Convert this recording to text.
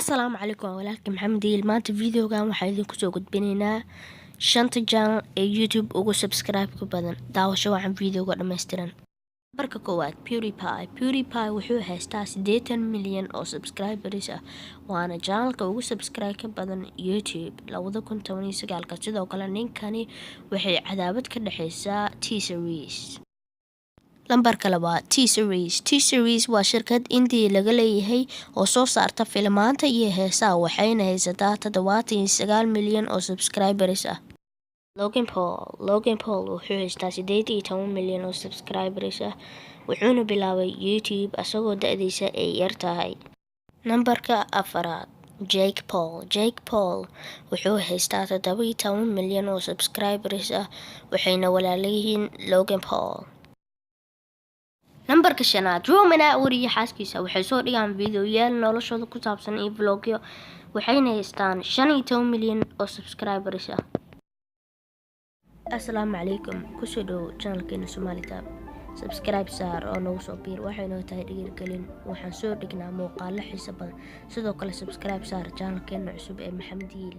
Asalaamu calaykum, waa walaalka Maxamed Iil. Maanta videogan waxaa idinku soo gudbinaynaa shanta channel ee YouTube ugu subscribe-ka badan. Daawasho wacan videoga dhammaystiran. Marka koowaad, PewDiePie. PewDiePie wuxuu haystaa 80 milyan oo subscribers ah, waana channelka ugu subscribe ka badan YouTube 2019-ka. Sidoo kale ninkani waxay cadaawad ka dhexeysaa T-Series. Lambarka labaad, T-Series. T-Series waa shirkad Indiya laga leeyahay oo soo saarta filimaanta iyo heesaha, waxayna haysataa 79 milyan oo subscribers ah. Logan Paul. Logan Paul wuxuu haystaa 18 milyan oo subscribers ah, wuxuuna bilaabay YouTube asagoo da'diisa ay yar tahay. Nambarka afaraad, Jake Paul. Jake Paul wuxuu haystaa 17 milyan oo subscribers ah, waxayna walaalayihiin Logan Paul. Nambarka shanaad, Roman Atwood iyo xaaskiisa waxay soo dhigaan videoyaal noloshooda ku saabsan iyo vlogyo, waxayna haystaan 15 milyan oo subscribers ah. Asalaamu calaykum, kusoo dhowo channelkeena Somali Tab. Subscribe saar oo nagu soo biir, waxaynoo tahay dhiirigelin. Waxaan soo dhignaa muuqaalo xiiso badan. Sidoo kale subscribe saar channelkeena cusub ee Maxamed Yiil.